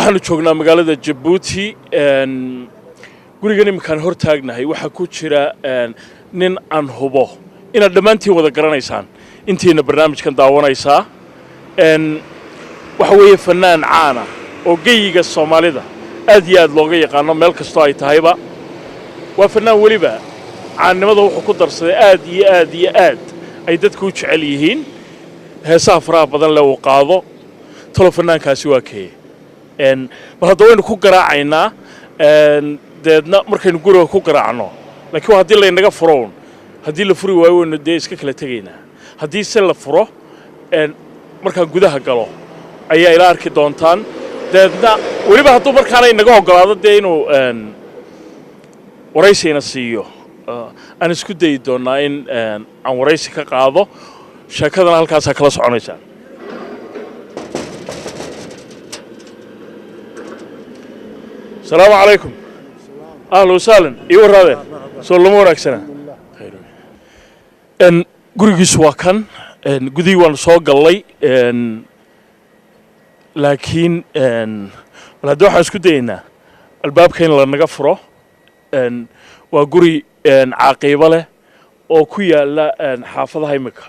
Waxaanu joognaa magaalada Jabuuti. Gurigan iminkaan hor taagnahay waxaa ku jira nin aan hubo inaad dhammaantiin wada garanaysaan intiina barnaamijkan daawanaysaa. Waxa weeye fanaan caana oo geyiga Soomaalida aad iyo aad looga yaqaano meel kastoo ay tahayba. Waa fanaan weliba caannimada wuxuu ku darsaday aad iyo aad iyo aad ay dadku u jecel yihiin heesaha faraha badan leh uu qaado. Talo fanaankaasi waa kee? Bal hadda waynu ku garaacaynaa, deedna markaynu guriga ku garaacno, laakiin haddii laynaga furo un, haddii la furi waayo waynu dee iska kala tegaynaa. Haddii se la furo, markaan gudaha galo ayaa ila arki doontaan. Deedna weliba hadduu markaana inaga ogolaado dee inuu waraysina siiyo, aan isku dayi doonnaa in aan waraysi ka qaado. Sheekadana halkaasaa kala soconaysaan. Asalaamu calaykum. Ahlan wasahlan. Ii warraadeen soo lama wanaagsana. Gurigiisu waa kan. Gudihii waanu soo gallay, laakiin bal hadda waxaan isku dayaynaa albaabka in lanaga furo. Waa guri caaqiibo leh oo ku yaalla xaafadaha imika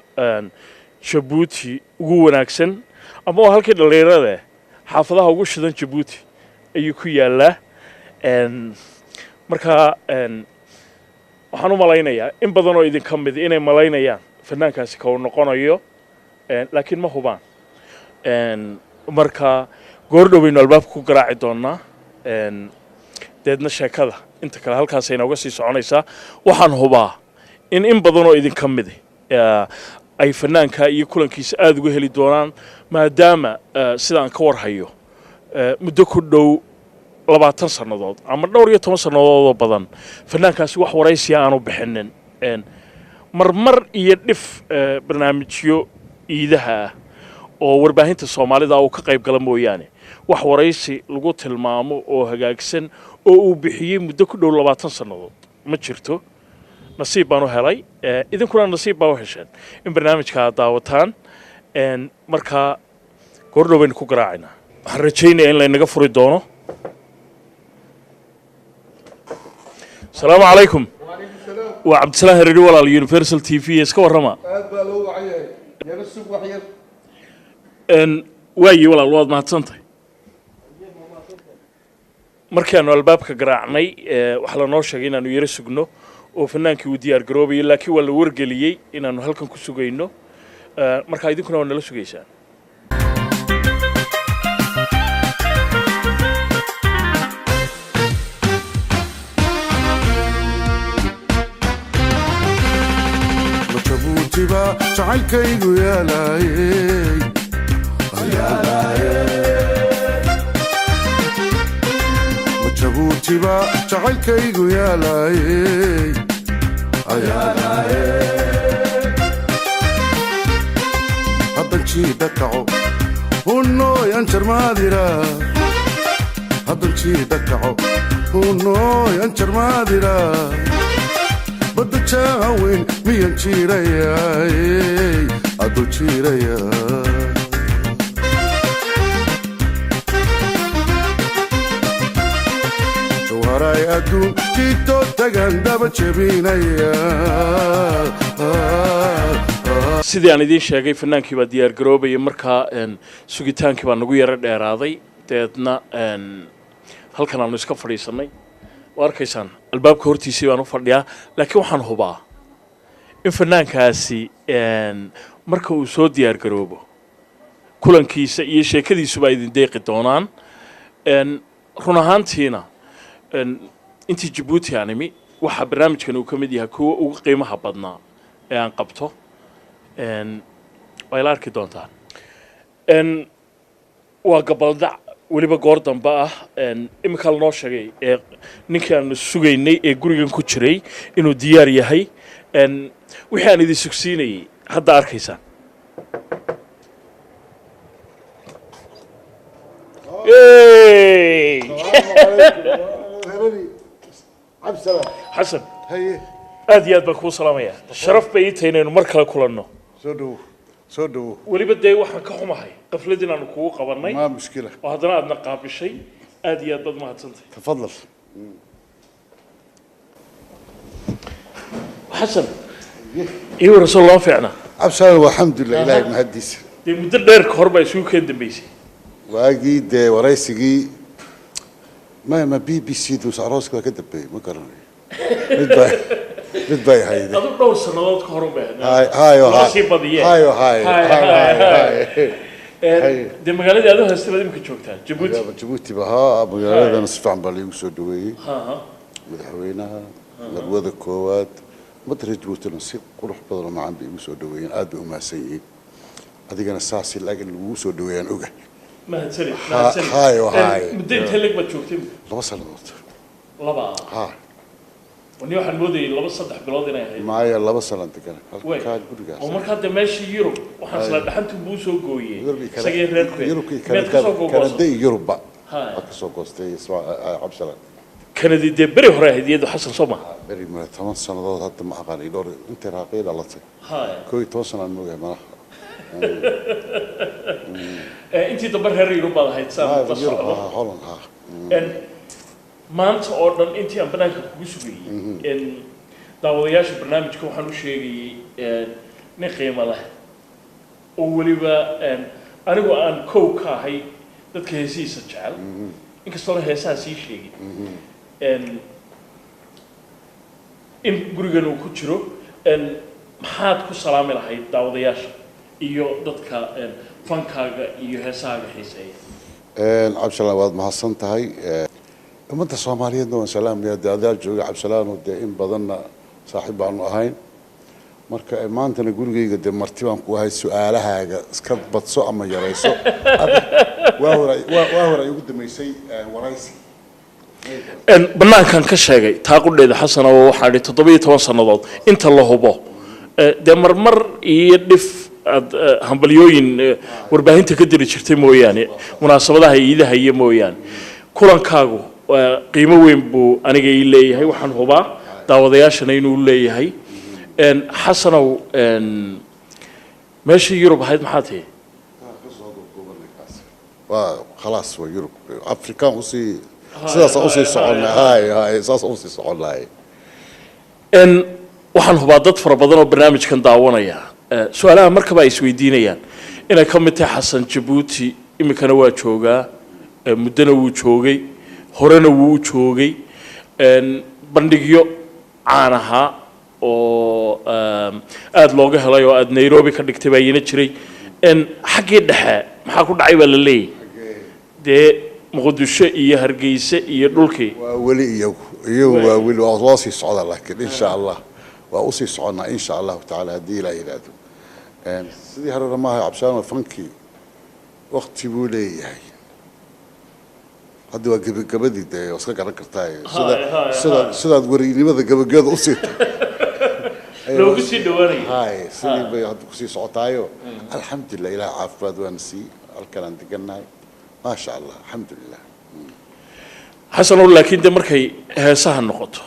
Jabuuti ugu wanaagsan, ama waa halkii dhallinyarada xaafadaha ugu shidan Jabuuti ayuu ku yaallaa. Markaa waxaan u malaynayaa in badan oo idinka mid inay malaynayaan fanaankaasi ka uu noqonayo, laakiin ma hubaan. Marka goor dhow baynu albaabka ku garaaci doonnaa, deedna sheekada inta kale halkaasay inooga sii soconaysaa. Waxaan hubaa in badan oo idinka midi ay fanaanka iyo kulankiisa aada uga heli doonaan, maadaama sida aan ka warhayo muddo ku dhow 20 sannadood ama dhowr iyo toban sannadoodoo badan fanaankaasi wax waraysiya aanu bixinin. Marmar iyo dhif barnaamijyo iidaha ah oo warbaahinta Soomaalida uu ka qayb gala mooyaane, wax waraysi lagu tilmaamo oo hagaagsan oo uu bixiyey muddo ku dhow 20 sannadood ma jirto. Nasiib baan u helay, idinkuna nasiib baa u hesheen in barnaamijka aad daawataan. Markaa goordhow baynu ku garaacaynaa. Waxaan rajaynayaa in laynaga furi doono. Asalaamu calaykum. Waa Cabdisalaan Hareeri walaal, Universal TV. Iska warrama. Aad baa loo wacan yahay, yaro sug wax yar. Waayi walaal, waad mahadsantahay. Markaanu albaabka garaacnay waxaa lanoo sheegay inaanu yaro sugno oo fanaankii uu diyaar garoobayo, laakiin waa la wargeliyey inaanu halkan ku sugayno. Markaa idinkuna waa nala sugaysaan. Jabuutiba jacaylkaygu yaalaayey, Jabuutiba jacaylkaygu yaalaayey. Haddan jiida kaco hunooyan jarmaadira, haddan jiida kaco hunooyan jarmaadira, badda jaaweyn miyan jiirayaay aduu jiiraya. Jawharay adduun jiito tagaan daba jebinaya. Sidii aan idiin sheegay, fanaankii baa diyaar garoobaya. Markaa sugitaankii baa nagu yaro dheeraaday, deedna halkan aanu iska fadhiisannay. Waa arkaysaan, albaabka hortiisii baan u fadhiyaa, laakiin waxaan hubaa in fanaankaasi marka uu soo diyaar garoobo kulankiisa iyo sheekadiisuba idin deeqi doonaan. Run ahaantiina intii Jabuuti aan imi, waxaa barnaamijkan uu ka mid yahay kuwa ugu qiimaha badnaa ee aan qabto. Waa ila arki doontaan. Waa gabaldac weliba goor dambe ah. Iminkaa lanoo sheegay ee ninkii aanu sugaynay ee gurigan ku jiray inuu diyaar yahay. Wixii aan idin sugsiinayay hadda arkaysaan. Hey! Cabdisalaam. Xasan. Haye. Aad iyo aad baan kuu salaamayaa. Sharaf bay ii tahay inaynu mar kale kulanno. Soo dhowo. Soo dhawo. Weliba dee waxaan ka xumahay qaflad inaanu kugu qabannay. Maa mushkila. Oo haddana aadna qaabishay, aad iyo aad baad mahadsantahay. Tafadal. Xasan, ii warasoo loo fiicna. Cabdisalaan, waa alxamdulilah, Ilaahay mahadiisa. Dee muddo dheer ka hor baa isugu keen dambeysay. Waagii dee waraysigii ma BBC dus arooska waa ka dambeeyey, ma garanayo, mid bay hayde. Adu dhowr sannadood ka hor bay Hay hayo. Loo sii badiyee. Hayo hayo. Hay, hay hay, hay. Hay. Dee magaaladii aad u haystay baad imika joogtaa, Jabuuti. Jabuuti ba haa, magaaladana si fiican baa laigu soo dhaweeyey. Ha. Madaxweynaha, marwada koowaad, ummadda reer Jabuutina si qurux badan oo macaan bay igu soo dhaweeyeen, aad bay u mahadsan yihiin. Adigana saasi laakiin lagugu soo dhaweeyaan oga. Mahadsanid, mahadsanid. Hayo, hayo. Muddo intee leg baad joogtay? 2 sannadood. Laba? Ha. Wani waxaan moodayay 2-3 bilood inay ahayd. Maaya, 2 sanaan degan Way. halkaa gurigaas. Oo markaa dee meeshii Yurub waxaan isla dhaxantu buu soo gooyey Yurub iyo isagii reerku Yurub iyo miyaad kasoo Kanada. googoosan? Kanada iyo Yurubba. Hay. Waa kasoo goostay, Cabdisalaan. Kanadi dee beri hore ahayd iyadu, Xasan, soo maha? Beri ma 10 sannadood hadda ma aqaan iyo dhowr intay raaqay dhalatay. Hay. 11 sanaan moogahay malaha. Intii dambe reer Yurub baad ahayd saan la Yurub socdo. Ha, Holland ha. Maanta oo dhan intii aan banaanka kugu sugayey, daawadayaasha barnaamijka waxaan u sheegayey nin qiimo leh oo weliba anigu aan kow ka ahay dadka heesihiisa jecel, inkastoona heesaha sii sheegin, in gurigan uu ku jiro. Maxaad ku salaami lahayd daawadayaasha iyo dadka fankaaga iyo heesahaaga xiiseeya? Cabdisalaan, waad mahadsan tahay. Ummadda Soomaaliyeedna waan salaamaya. Dee adaa jooga Cabdisalaan, oo dee in badanna saaxiib baanu ahayn. Marka maantana gurigayga dee marti baan ku ahay. Su-aalahaaga iska badso ama yarayso. Waa hore waa hore ay ugu dambeysay waraysi. Banaankan ka sheegay taa qudheeda, Xasan, oo waxaa idhi 17 sannadood inta la hubo. Dee marmar iyo dhif aad hambalyooyin warbaahinta ka diri jirtay mooyaane, munaasabadaha iidaha iyo mooyaane, kulankaagu qiimo weyn buu aniga ii leeyahay, waxaan hubaa daawadayaashana inuu leeyahay. Xasanow, meeshii Yurub ahayd maxaa tihi? Waa khalaas, waa Yurub, Afrikaan usii sidaasaan usii soconnay. Hay hay, saasaan usii soconnahay. Waxaan hubaa dad fara badan oo barnaamijkan daawanaya su-aalaha markaba ay isweydiinayaan inay ka mid tahay: Xasan Jabuuti iminkana waa joogaa, muddona wuu joogay, horena wuu u joogay. Bandhigyo caan ahaa oo aada looga helay oo aada Nairobi ka dhigtay baa iina jiray. Xaggii dhexe maxaa ku dhacay baa la leeyahy, dee Muqdisho iyo Hargeysa iyo dhulkii? Waa weli iyagu waa weli waa loo sii socdaa, laakiin insha Allah waa usii soconnaa, insha Allahu tacaala, haddii Ilaah yidhaahdo. Sidii horena maaha, Cabshaan, fankii wakti buu leeyahay. Hadda waa gebagabadii, dee waa iska garan kartaa sida Hay, sida hay. Sidaad werinimada gebagabada usii Loogu sii dhawaanayo. Hay, sidii bay hadda kusii socotaayo. Alxamdulilah, Ilaah caafimaad waana sii, halkan aan degannahay, maasha Allah, alxamdulilah. Xasanow, laakiin de markay heesaha noqoto,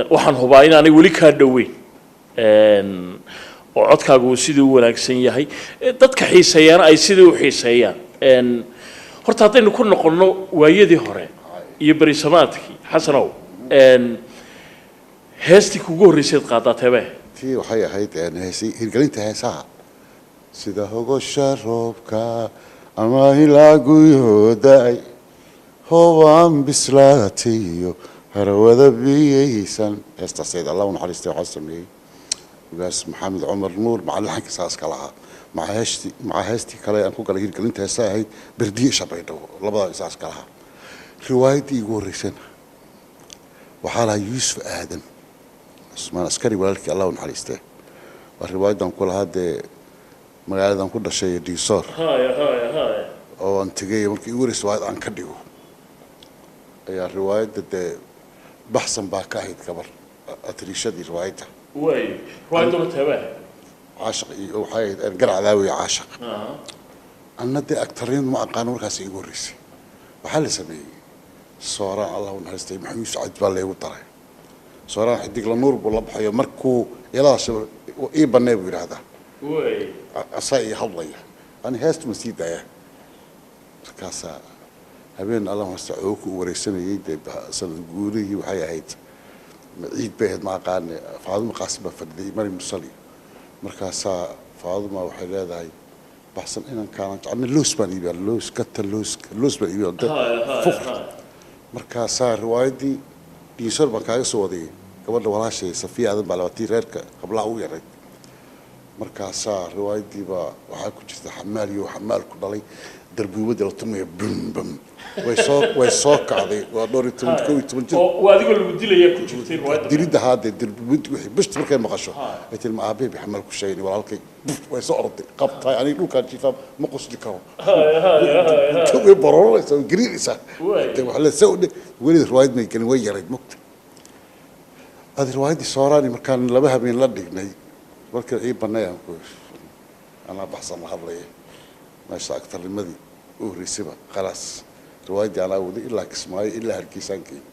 waxaan hubaa inaanay weli kaa dhoweyn, oo codkaagu uu sidii u wanaagsan yahay, dadka xiiseeyaana ay sidii u xiiseeyaan. Horta haddaynu ku noqonno waayadii hore iyo berisamaadkii, Xasanow, heestii kugu horreyseed qaadaa teebee? Tii waxay ahayd heesi hirgelinta heesaha, sida hogosha roobka ama ilaa guyooda-ay, hobaan bislaatay iyo harawada biyaysan. Heestaaseed, Allah u naxariistay, waxaa sameeyey ugaas Maxamed Cumar Nuur, maca laxanka saas ka lahaa, maca heestii kale aan ku galay hirgelinta heesaha ahayd Berdiye Shabaydhabo, labada saas ka lahaa. Riwaayaddii igu horreysana waxaa lahaa Yuusuf Aadan Cusmaan Askari, walaalkii, Allah u naxariistee. Waa riwaayadan ku lahaa dee magaaladan ku dhashay, Diisoor, haya haya haya oo aan tegay markii igu horreysay riwaayad aan ka dhigo. Ayaa riwaayadda dee Baxsan baa ka ahayd gabar atriishadii riwaayadda. Waay, riwaayadduna teebee? Caashaq iyo waxay ahayd Garcadaawi iyo Caashaq. Anna dee actornimadu ma aqaano, markaas igu horreysay. Waxaa la sameeyey Sooraan, Allah u naxariistay, Maxamed Yuusuf Cabdi baa laygu daray. Sooraan xidig la nuur buu la baxayo, markuu iladaas ii bannee buu yidhaahdaa. Way. Asaa ii hadlaya, ani heesta ma sii daaya. Markaasaa habeen alla hasta cooku u wareysanayay, dee sanad guurihii waxay ahayd, ma ciid bay ahayd, ma aqaane. Faaduma Qaasim baa fadhiday, Mari Mursali. Markaasaa Faaduma waxay leedahay, "Baxsan inankaan jecna, loos baan iibiyaa, loos kata, looska, loos baan iibiyaa." Haya, fuqr. Haya. Markaasaa riwaayaddii Dhiinsor baan kaaga soo waday, gabadha walaashay Safiya Aadan baa labatii reerka qablaha ugu yarayd. Markaasaa riwaayaddii baa waxaa ku jirta xamaal iyo xamaal ku dhalay, darbuubadii la tumaya, bum bum, way soo kacday. Waa dhowr iyo toban, 11 jir. Oo waa adigoo lagu dilaya ku jirtay riwaayadda. Dilidda haadee, darbuubadii wixii bishta markay maqasho ay tiri, "Ma aabbahay bay xamaal ku sheegay walaalkay?" Buf, way soo orday, qabtaay. Aniga dhulkaan jiifaa, ma qosli karo. Haya, haya, haya. Way barooraysaa, way gariiraysaa. Way. Dee waxaa le saa u dhe weli riwaayad may gelin, way yarayd mogta. Adi riwaayaddii Sooraani markaan laba habeen la dhignay, markii ii banay aan ku anaa Baxsan la hadlaya meesha, aktarnimadii u horreysayba khalaas. Riwaayaddii anaa waday ilaa Kismaayo, ilaa Hargeysaan geeyey,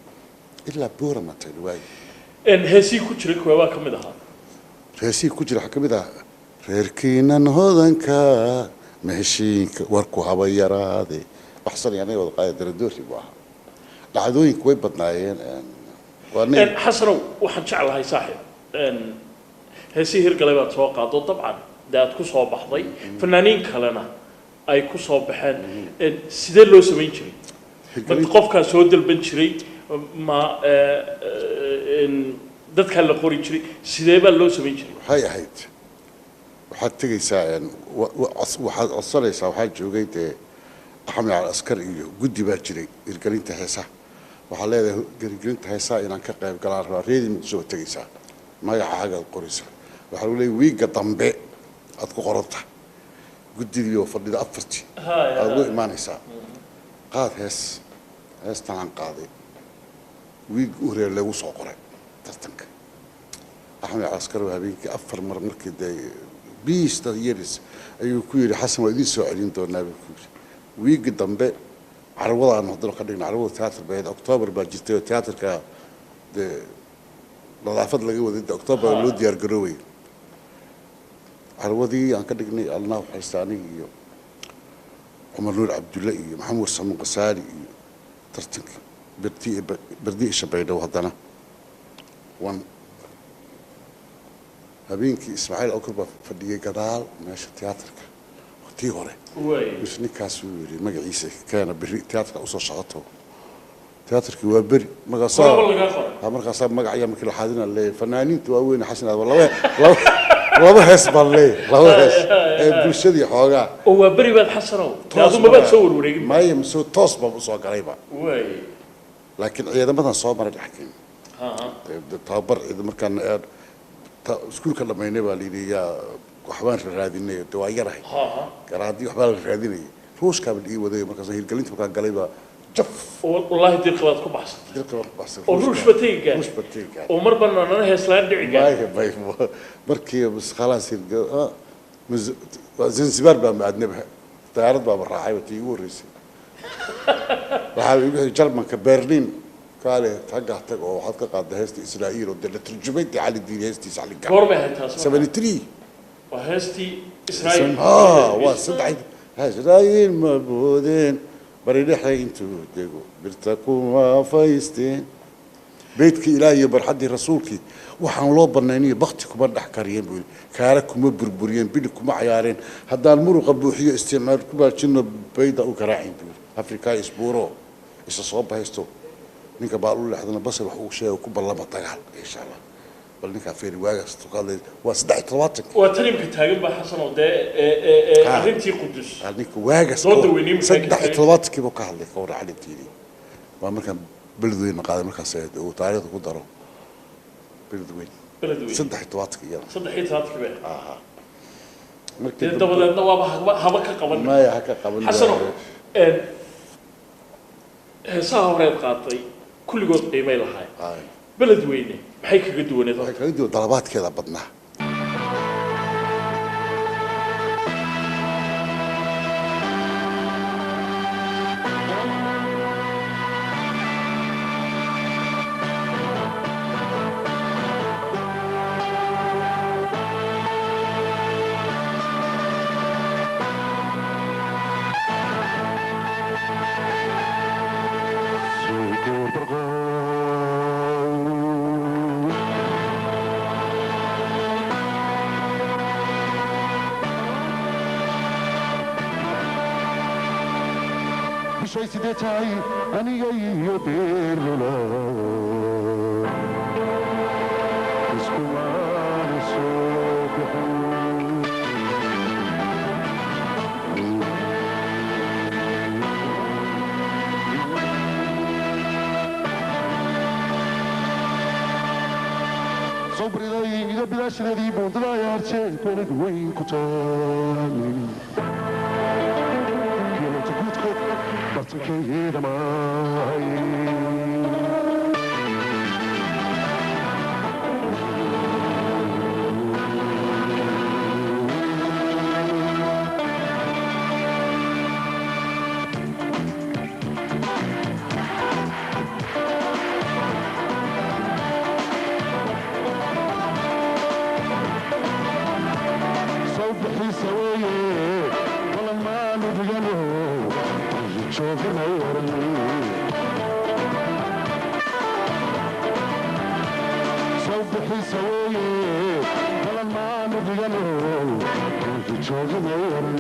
ilaa Boorama tay riwaayadii. Heesihii ku jiray kuweebaa ka mid ahaa? Reesihii ku jira waxaa ka mid ah "Reerkiinan hodanka maheshiinka warku haba yaraade". Baxsan iyo anaga wada qaada, daradoori buu ahaa. Dhacdooyinku way badnaayeen. Waa nin Xasanow, waxaan jeclahay saaxiib, heesihii hirgalay baad soo qaado, dabcan dee aad ku soo baxday, fanaaniin kalena ay ku soo baxeen. Sidee loo samayn jiray? Ma qofkaa soo dalban jiray, ma dadkaa la qori jiray? Sidee baa loo samayn jiray? Waxay ahayd, waxaad tegaysaa, waxaad codsanaysaa. Waxaa joogay dee Axmed Cali Askar iyo guddi baa jiray hirgelinta heesaha. Waxaa leedahay, "Hirgelinta heesaha inaan ka qayb galaan rabaa." Reedii Muqdisho baad tegaysaa, magacaagaad qoraysaa, waxaa lagu leeyahay wiigga dambe aad ku qoran tahay guddidii oo fadhida afartii aad ugu imaanaysaa. Qaad hees. Heestan aan qaaday wiig u horeeya lagu soo qoray tartanka. Axmed Cali Askar oo habeenkii afar mar markii dee biista yeris ayuu ku yidhi, "Xasan waa idiin soo celin doonaa," buu ku yidhi. Wiigga dambe carwadaan haddana ka dhigna, carwada tiyaatar bay ahayd. Octoobar baa jirtay oo tiyaatarka dee nadaafad laga waday, dee Octoobar loo diyaar garoobay. Carwadii aan ka dhignay alnaa waxaysta aniga iyo Cumar Nuur Cabdulle iyo Maxamuud Samuun Qasaali iyo tartankii berdi berdi isha Baydhabo. Haddana wan habeenkii Ismaaciil Awkar baa fadhiyay gadaal meesha tiyaatarka tii hore. Mis ninkaas uu yidhi, "Magaciisa keena, berri tiyaatarka usoo socoto." Tiyaatarkii waa beri markaasaa Horaba lagaa qoray. Ha, markaasaa magacayaa markii la xaadina leeyahay fanaaniinta waaweyn Xasan Aadan laba laba laba hees baan leeyahay, laba hees ee bulshadii xoogaa. Oo waa beri baad, Xasanow, dee adu mabaad soo warwareegin? Maya, mise toos baan usoo galayba. Laakiin ciidamadan soo maray dhexkeen tababar ciidan markaan iskuulka dhamaynay baa layidhi, yaa waxbaan raadinay, de waa yarahay, garaadii waxbaa la raadinayay, ruushkaaba la ii waday. Markaas hirgelinta markaan galay baa jaf. Wallaahi dirqa baad ku baxsatay. Dirqa baan ku baxsatay. Oo ruush ba tegi gaadhay. Ruush ba tegi gaadhay. Oo mar banaanana heeslaan dhici gaadhay. Maya, maya, markii bas khalaas waa Zanzibar baa maadnaba, diyaarad baaba raacay tii igu horreysay. Waxaa igu xigay Jarmanka, Berlin, kaale tagga tag oo waxaad ka qaaday heesta Israa'iil oo dee la turjumay, dee Cali Diini heestiisa Cali Gaab. Goormay ahayd taas marka? 73. Waa heestii Israa'iil. Ha, waa saddex. Israa'iil ma boodeen bari dhexe intuu dego, birta kuma faysteen, beydkii Ilaah iyo barxaddii rasuulkii waxaan loo banaynayo, bakti kuma dhex kariyeen buu yidhi, kaara kuma burburiyeen, bidhi kuma cayaareen, haddaan muruqa buuxiyo isticmaal ku baajino, bayda u garaacin buu yidhi. Afrika isbuuro isa soo bahaysto, ninka baal u leexdana basar wax uu sheego, ku ballama dagaal insha Allah. Bal ninkaa feeri waagaas ka hadlay waa 73. Waa tan imka taagan baa, Xasanow, dee arrintii Qudus. Ninka waagaas Dooda weyniin maxay ka 73-kii buu ka hadlay, ka warra Cali Diini. Waa markaan Beledweyne qaaday, markaas ahayd uu taariikhda ku daro Beledweyne. Beledweyne. 73-kii iyada. 73-kii bay ahayd. Markii dee dabadeedna waaba haba ka qaban. Maya, ha ka qaban. Xasanow, heesaha horeed qaatay kulligood qiimay lahaayeen. Beledweyne maxay kaga duwaneed waxay horta? Kaga duwan dalabaadkeeda badnaa. Bishay sidee tahay aniga iyo Beerlula iskumaanu soo bixin. Soo briday iga bilaashadeedii buundada yaarjee beled weyn ku taalay geelota guudkood bartankeeda maay. Soo bixiisa weeye balamaanu dhigano jooganay oran. Soo bixiisa weeye balamaanu dhigano jooganay oran.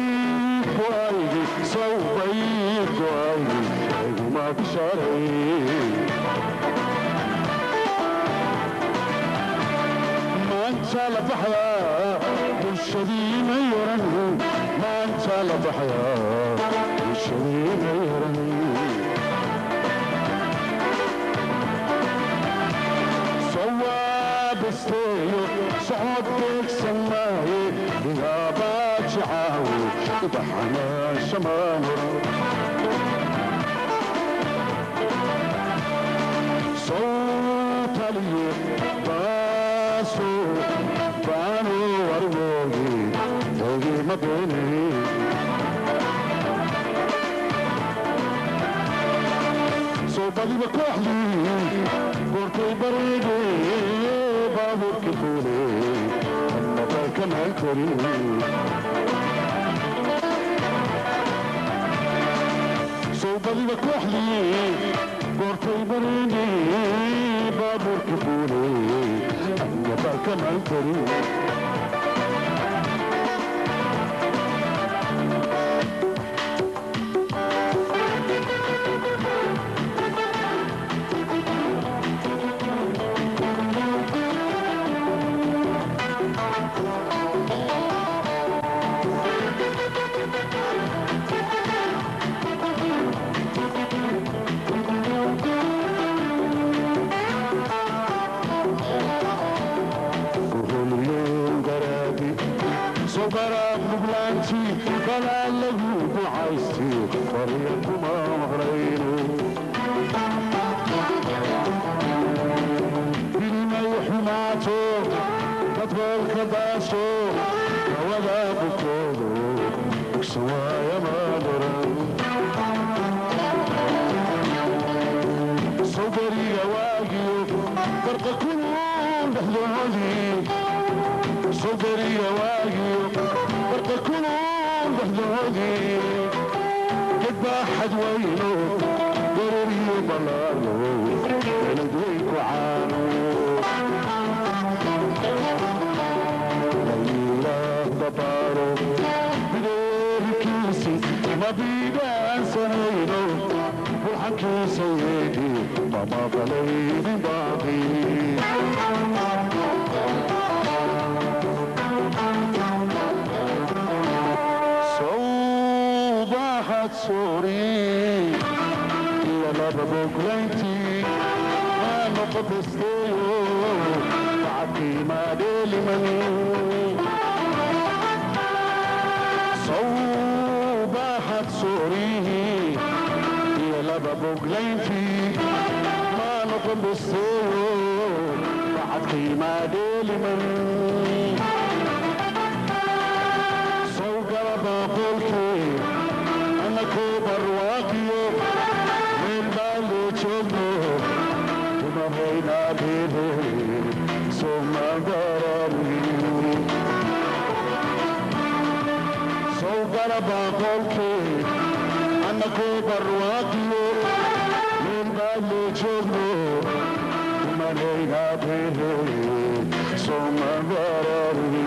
Sawbaygoaygi sawbaygoaygi iguma bishaaray. Maanta la baxyaa bulshadiina yoran, maanta la baxyaa bulshadiina yoran. Sawaabisteeyo socod beegsan maaye igaabajicaawo ibaxanaashamaan. Sawtaliyo baaso baano warwoogi ogima beene. Soo badiba kooxdii goortay bareege baabuurka fuule ama balkamaan korin. Soo badiba kooxdii goortay bareege baabuurka fuule ama balkamaan korin. Soo garaab nuglaanti balaa lagu ducaysti barya kuma maqlayno bilimay xumaato dadboolka daasho hawada bukoodo bugsan waaya maadaran. Soo beriga waagiyo barqa kulul dhexdoodii, soo beriga waagiyo barqa kulul dhexdoodii, gedbaaxad weyno garariyo ballaano beled weyn ku caano layiraah dabaaro bideerikiisi ma biibaansanayno bulxankiisa yeedhi mamaqalaynin baaqi. Sawbaaxad soori iyo laba boglayntii maa noqotasteeyo bacadkii maadheeliman. Sawbaaxad soorihi iyo laba boglayntii maa noqon basteeyo bacadkii maadheeliman. Sawgala baaqolkii anakoo barwaaqiyo meel baa loo joogno tumahaynaa somagarani. Sawgala baaqolkii anakoo barwaaqiyo meel baa loo joogno tumahaynaa somagarani.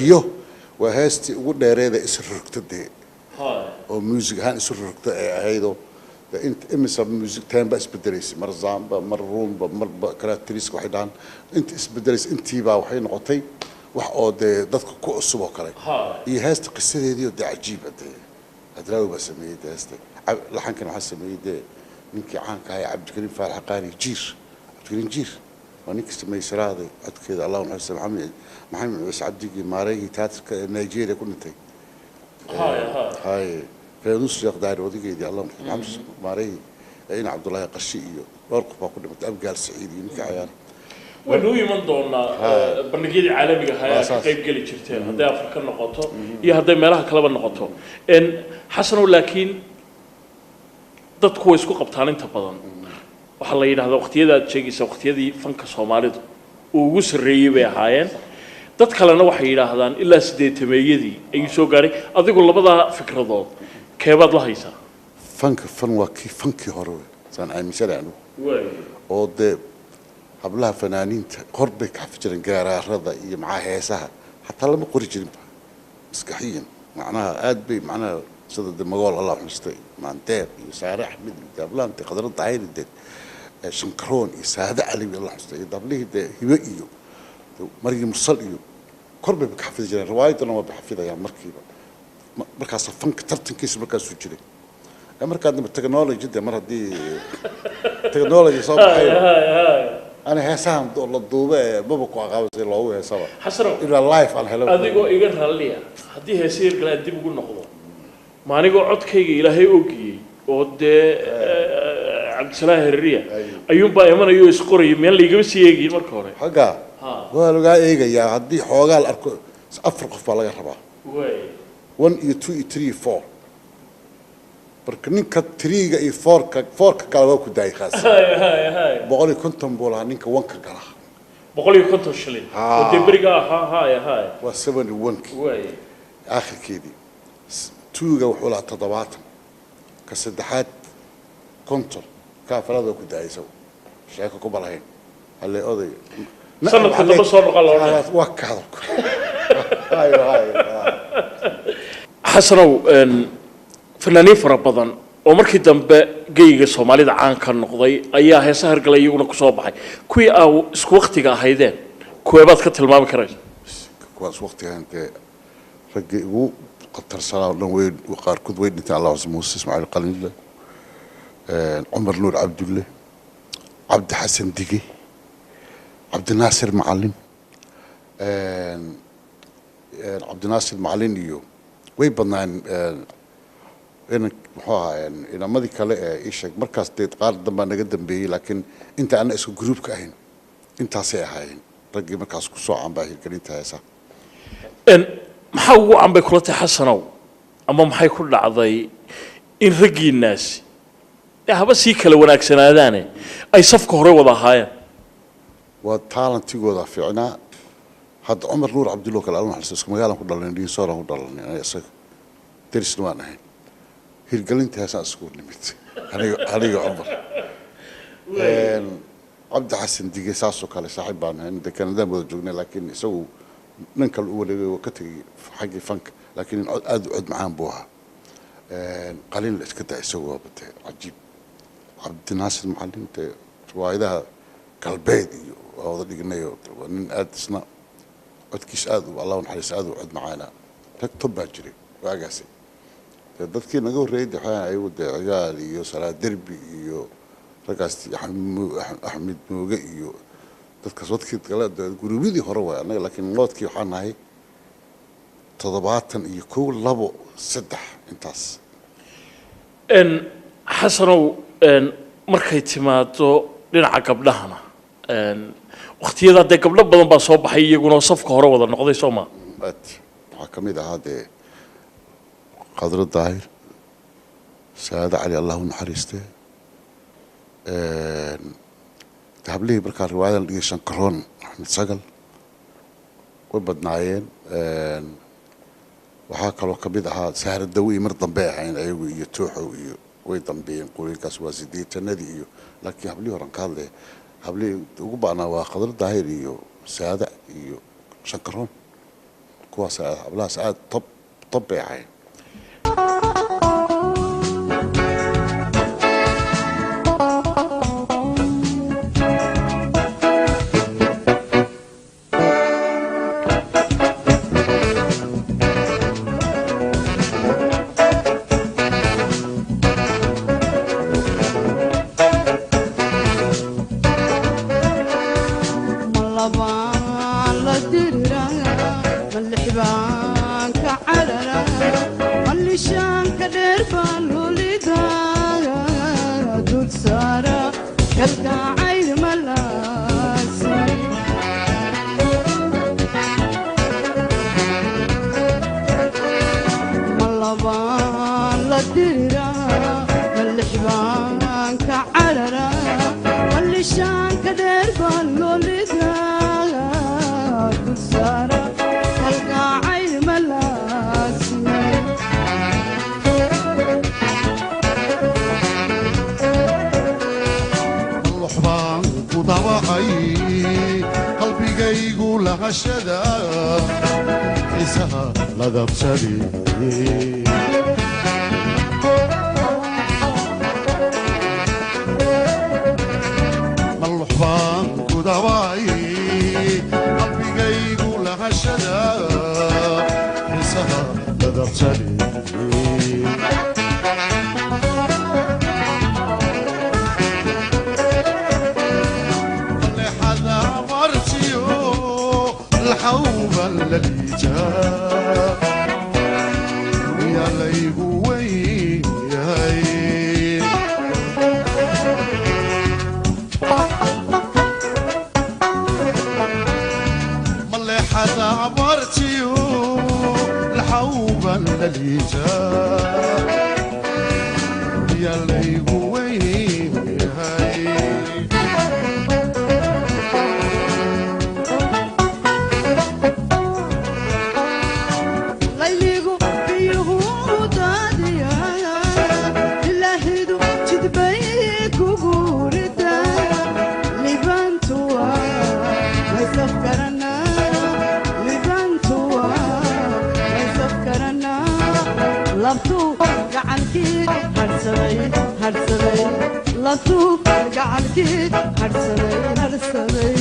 Iyo waa heestii ugu dheereeda isu rogta dee oo music ahaan isu rogta ee ahaydoo inta imisa music time baa isbedelaysay, mar zamba, mar rumba, marba karakteriska waxay dhahaan inta isbedelaysay, intiibaa waxay noqotay wax oo dee dadka ku cusub oo kale. Iyo heesta qisadeedii oo dee cajiib ah dee Hadraawi baa sameeyey dee heesta, laxankan waxaa sameeyey dee ninkii caanka ahaa Cabdikariim Faarax Qaani Jiir. Cabdikariim Jiir waa ninkii sameeyey Siraaday codkeeda, Allah naxariisto, Maxamed Ciise Cabdigii maareeyii tiyaatarka ee Nigeria ku dhintay. Haye, Faynuus Sheekh Daari odageedii, Allah naxariisto, Maxamed maareeyii in Cabdullaahi Qarshi iyo dhowr qof baa ku dhimatay, Abgaal Saciid iyo ninkii cayaar. Waynu u iman doonaa bandhigyadii caalamiga ahaa ee aad ka qayb geli jirteen, hadday Afrika noqoto iyo hadday meelaha kaleba noqoto. Xasanow, laakiin dadku way isku qabtaan inta badan, waxaa la yidhahdaa waqtiyada aad sheegaysa waqtiyadii fanka Soomaalidu uu ugu sarreeyey bay ahaayeen, dad kalena waxay yidhaahdaan ilaa 80-meeyadii ayuu soo gaaray. Adigu labadaa fikradood keebaad la haysaa? Fanka fan waa kii fankii hore wey saan aaminsanahay anigu, oo dee hablaha fanaaniinta hor bay ka xafi jireen gaaraarada iyo macnaha heesaha, xataa lama qori jirinba maskaxiyan, macnaha aad bay macnaha sida de Magool, Allah xustay, Maandeer iyo Saare Axmed iyo daablaante Khadra Dahayri dee Shankaroon iyo Saade Cali, Allah xustay, iyo dablihii dee Hibe iyo Maryam Mursal iyo kor bay ka xafidi jireen, riwaayadana waa bay xafidayaan markiiba. Markaas fanka tartankiisa markaasuu jiray. Markaa dambe technology de mar haddii technology soo baxay, ani heesahan la duube ee maba ku aqaaba si loogu heesaba. Xasanow, ilaa life aan helo. Adigoo iga raalliya, haddii heese yar kale aan dib ugu noqdo, ma anigoo codkayga Ilaahay ogiyey oo dee Cabdisalaam Hereriya ayuunbaa imanaya oo isqoraya, miyaan laygama sii eegayin marka hore? Xagga waa lagaa eegayaa, haddii xoogaa la arko afar qof baa laga rabaa, 1 iyo 2 iyo 3 iyo 4. Marka ninka 3-ga iyo 4-ka, 4-ka kale waa ku daayay khaas. Hay hay hay. 150 buu lahaa ninka 1-ka gala. 150 shilin oo dee beriga ahaa. Hay hay. Waa 71-kii aakhirkeedii. 2-ga wuxuu lahaa 70, ka saddexaad 50, ka afraad waa ku daayay isagu, sheeko kuma lahayn halle oday. Sanadka dambe soo noqon la odhanaya. Waa ka hadalku. Hayo hayo. Xasanow, fanaaniin fara badan oo markii dambe geyga Soomaalida caanka noqday ayaa heesaha hergalay iyaguna kusoo baxay. Kuwii aa isku waktiga ahaydeen kuweebaad ka tilmaami karaysa? Kuwaas waqtigan dee raggii ugu khatarsanaa oo dhan way qaarkood way dhinteen, Allah xus, Muuse Ismaaciil Qalinle, Cumar Nuur Cabdulle, Cabdi Xasan Dige, Cabdinaasir Macalin, Cabdinaasir Macalin iyo way badnaan inan muxuu ahaa inamadii kale ee ii sheeg markaas dee qaar dambaa naga dambeeyey, laakiin inta ana isku gruupka ahayn intaasay ahaayeen raggii markaas ku soo canbaa hirgelinta heesaha. Maxaa ugu wacan bay kula tahay Xasanow, ama maxay ku dhacday in raggiinnaasi ee haba sii kala wanaagsanaadaane ay safka hore wada ahaayeen? Waa talentigooda fiicnaa. Hadda Cumar Nuur Cabdullo kale alun xalsa isku magaalaan ku dhalanay, Dhiinsooraan ku dhalanay, aniga isaga derisna waan ahayn. Hirgelinta heesaan isku nimid aniga Cumar. Cabdi Xasan Dige saasoo kale saaxiib baan ahayn, dee Kanadaan wada joognay, laakiin isagu nin kale u wareegay waa ka tegey xaggii fanka, laakiin nin cod aad u cod macaan buu ahaa. Qalin la iska daa isagu waa batee cajiib. Cabdinaasir Macalin dee riwaayadaha galbeed iyo waa wada dhignayo, waa nin aad isna codkiis aad u Allah u naxariis aad u cod macaana. Rag tob baa jiray waagaasi. Dee dadkii naga horreeyay dee waxaa ayagu dee Cigaal iyo Salaad Derbi iyo raggaas Axmed Mooge iyo dadkaas wadkii kale dee guruubyadii hore waay annaga, laakiin loodkii waxaan nahay 71, 2, 3 intaas. Xasanow, markay timaado dhinaca gabdhahana, wakhtiyadaa dee gabdho badan baa soo baxay iyaguna oo safka hore wada noqday, soo ma? Aad waxaa ka mid ahaa dee Qadro Daahir, Saade Cali Allah u naxariistee, hablihii markaa riwaayadan dhigay Shankaroon, Axmed Sagal, way badnaayeen. Waxaa kaloo ka mid ahaa Sahra Dawi, mar dambe ahayn ayagu iyo Tooxow iyo way dambeeyeen qolooyinkaas, waa 80-adii iyo, laakiin hablihii horan ka hadlaya hablihii ugu ba'naa waa Khadro Daahir iyo Saada iyo Shankaroon, kuwaas hablahaas aad top top bay ahayn. Baan ku dabacay qalbigaygu lahashada xiisaha ladabsaday. Malux baan ku dabacay qalbigaygu lahashada xiisaha ladabsaday. Leexada martiyo الحوبة اللي يا ليبو وين يا مليحة عبرتيو الحوبة اللي يا ليبو وين يا layligu biyuhu daadiya ilaahidu jidbay kugu rida libantuwa maysafkarana libantuwa maysafkarana labtuu gacankii hadhsaday hadhsaday labtuu gacankii hadhsaday hadhsaday.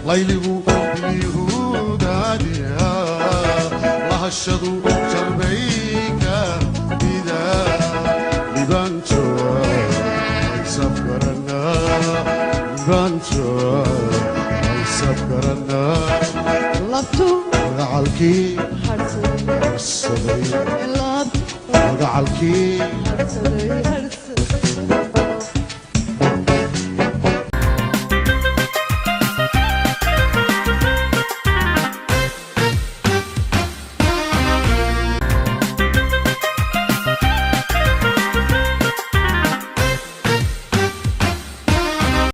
Layligu biyuhudaadiya lahashadu jarbayka bida. Doonta maysafkaranaa. Labtu Magacalkii hadhsaday. Harsaday. Laabtu Magacalkii hadhsaday, hadhsaday.